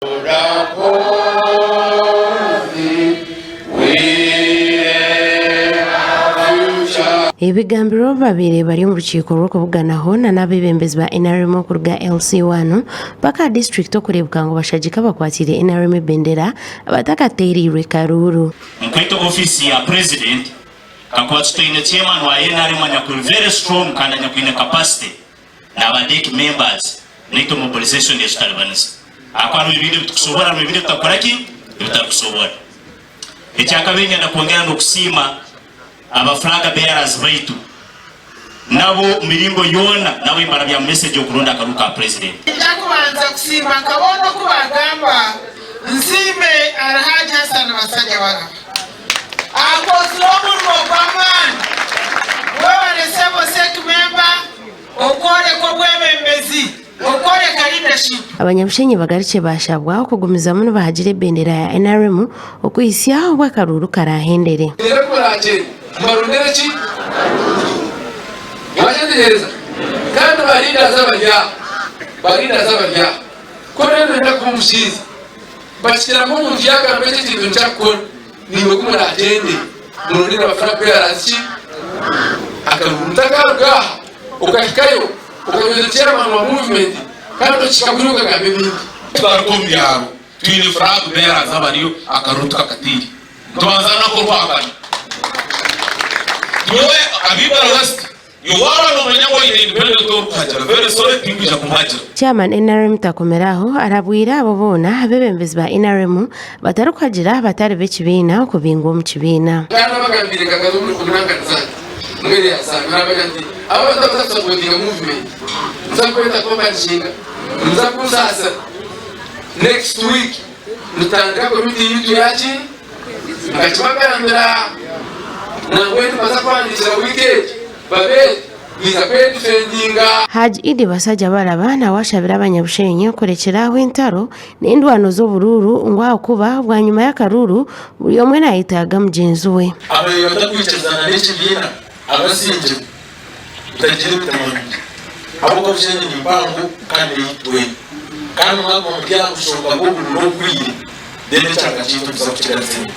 Ebi bigambirwe obu babaire bari omu rukiiko rw'okubuganaho na n'abeebembezi ba NRM okuruga LC1 mpaka aha disiturikiti okureebuka ngu bashagika abakwatiire NRM ebendera abatakateereirwe karuuru. Nkwete ofiisi ya president kakuba tutaine chairman wa NRM anyakuri very strong kandi anyakwine capacity naba dec members naitwe mobilization etutalibaniza ahakuba hariho ebindi ebitukusobora hariho ebindi ebitakukora ki ebitarikusobora. Ekyakabiri nyenda kwongera nokusiima aba flag bearers baitu nabo miringo yoona nabo imbarabyamu message okuronda akaruru ka president. Ninza kubanza kusiima nka boona oku baagamba, nsiime Alhaji Hassan Basajjabalaba akozire omurimo gw'amaani. Webare sebo Sec Member okworeka obwebembezi, okworeka leadership. Abanyabushenyi bagarukye baashabwa okugumizamu nibahagira ebendera ya NRM okuhitsya obu akaruuru karaahendere. Reero ku muraagyende, mubarondere ki? Mwagyetegyereza? Kandi ba leaders abari aha, ba leaders abari aha, ku oriyo nooyenda kuba omushaija, bakikira ngu omuntu yaagamba eki ekintu nikyo akukora, naimwe ku muraagyende murondere ba flag bearers ki? Akaruru. Mutakaruga aha okahikayo okanyweeza chairman wa movement kandi okihika kuriya okagamba ebindi. Twaruga omu byaro twine flag bearers abariyo akaruru tukakatiire. Nitubanza n'okurwakana. Nyowe ab'Ibara West, iwe waaba noomanya ngu oine independent orikuhagira, very sorry tinkwija kumuhagira. Chairman NRM Takomeraho arabwire abo boona abeebembezi ba NRM batarikuhagira abatari b'ekibiina okubingwa omu kibiina. Kandi abagambiire nkagaza omu nankani zange mbwenu yasaami naabagira nti, Aba abantu abatakusapotinga movement nimuza kweta kubapanishinga, nimuza kunsaasira next week. Nitutandika komiti yaitu ya ki? Nkakibagambira nangwa nimbaza kubahandiikira wiiki egi babeete kwija kwedifendinga. Hajj Iddi Basajjabalaba nawe ashabire abanyabushenyi kurekyera aho entaro n'endwano z'oburuuru ngu ahakuba bwanyima y'akaruuru buri omwe nayetaaga mugyenzi we. Ababaire batarikwikirizana n'ekibiina abasingirwe mutagira emitima mibi, ahabw'okuba Bushenyi ni mpango kandi n'eyaitu twena. Kandi mwaguma muri aha bushonga bw'obururu obugwire, then ekyanga kyaitu nituza kukigaruza enyima.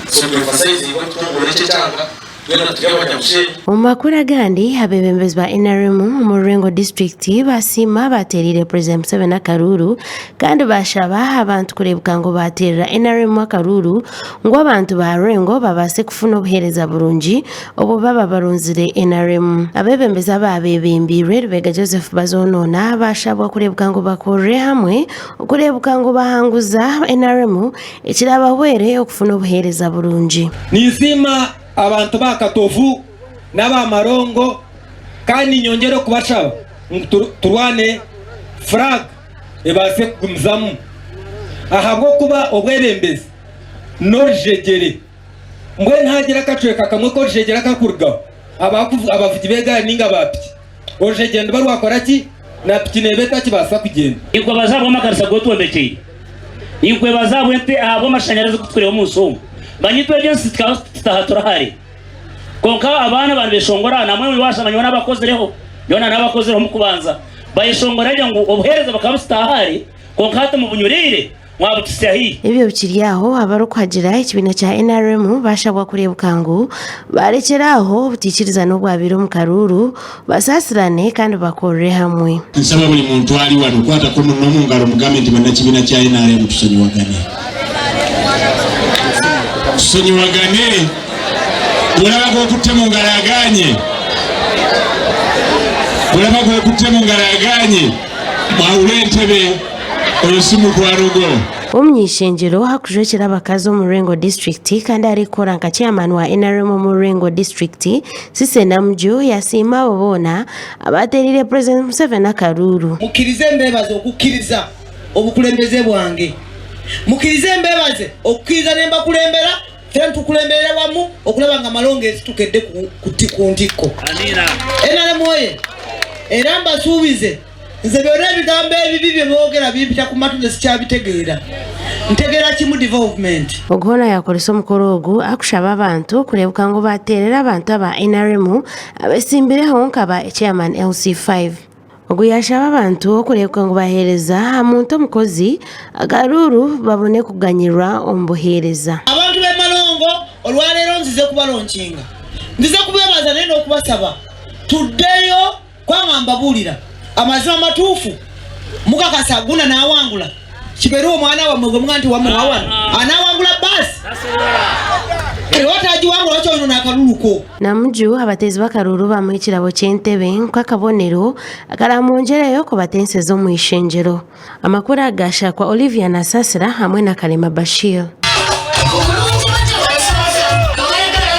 So tu emphasizinge okutunguura eki ekyanga, twena turi Abanyabushenyi. Omu makuru agandi, abeebembezi ba NRM omu Rurengo disiturikiti basiima abateereire Purezidenti Museveni akaruuru kandi baashaba abantu kureebeka ngu baateerera NRM akaruuru ngu abantu ba Rurengo babaase kufuna obuheereza burungi Obwo baba barunzire NRM. Abeebembezi abaabebembeirwe Lubega Joseph Bazonoona baashabwa kureebuka ngu bakorere hamwe okureebuka ngu bahanguza NRM ekiraabahwere okufuna obuheereza burungi. Ninsiima abantu ba Katovu n'aba Marongo kandi ninyongyera okubashaba ngu turwane flag ebaase kugumizamu ahabw'okuba obwebembezi n'orujegyere. Mbwenu haagira akacweka kamwe k'orujegyere akakurugaho, abavugi b'egaari nainga ba piki, orujegyere niruba rwakora ki? Na piki neeba etakibaasa kugyenda. Ninkwebaza ahabw'amakanisa agu otwombekyeire. Ninkwebaza ahabw'ente ahabw'amashanyarazi agu turikureeba omu nsi omu. Manya itwe egi ensi tukaba tutaha turi hare. Kwonka abaana ba nibeshongora aha namwe waashanga nyowe naabakozireho, nyowe naabakozireho omu kubanza. Bayeshongora gye ngu obuheereza bukaba bututaha hare kwonka hati mubunyuriire. Mwabututsya hi? Ebyo bikiri aho, abarikuhagira ekibiina kya NRM baashabwa kureebuka ngu baarekyera aho obutaikirizana obwabaire omu karuuru, basaasirane kandi bakorere hamwe. Nsaba buri muntu ari wano kwatako munno omu ngaro omugambe nti bannakibiina kya nrm tusonyiwagane. Tusonyiwagane. Olaba gwokutte mu ngalo aganye? Olaba gwokutte mu ngalo aganye? Mwawule entebe. Oyo si mukwano gwo. Omuny'eishengyero arikujwekyera abakazi omu Lwengo disiturikiti kandi arikukora nka chairman wa NRM omu Lwengo disiturikiti, Cissy Namujju yasiima abo boona abateereire Purezidenti Museveni akaruuru. Mukirize mbebaze okukiriza obukulembeze bwange. Mukirize mbebaze okukiriza nembakulembera fena nitukulemberera wamu okulaba nga Malongo esituka edde ku ntikko. NRM oye! Era mbasuubize. Nze byona ebigambo ebibi bye boogera bimpita ku matu nze sikyabitegeera. Ntegeera kimu development. Ogu hoona yaakoresa omukoro ogu arikushaba abantu kureebuka ngu baateerera abantu aba NRM abesimbireho nka ba Chairman LC5. Ogu yaashaba abantu okureebeka ngu baheereza aha muntu omukozi akaruuru babone kuganyirwa omu buheereza. Abantu b'e Malongo olwaleero nzize kubalonkinga, nzize kubebaza naye n'okubasaba tuddeyo kubanga mbabuulira amazima amatuufu mukakasa Guna n'awangula kibeerewo omwana wammwe gwe muga nti wamuwa wano anaawangula baasi era otagiwangula wakyo oyonona akalulu ko. Namuju abateezi b'akaruuru baamuha ekirabo ky'entebe nk'akabonero akaramwongyereyo kubateenseza omu ishengyero. Amakuru aga gashakwa Olivia Nasasira hamwe na Kalema Bashir.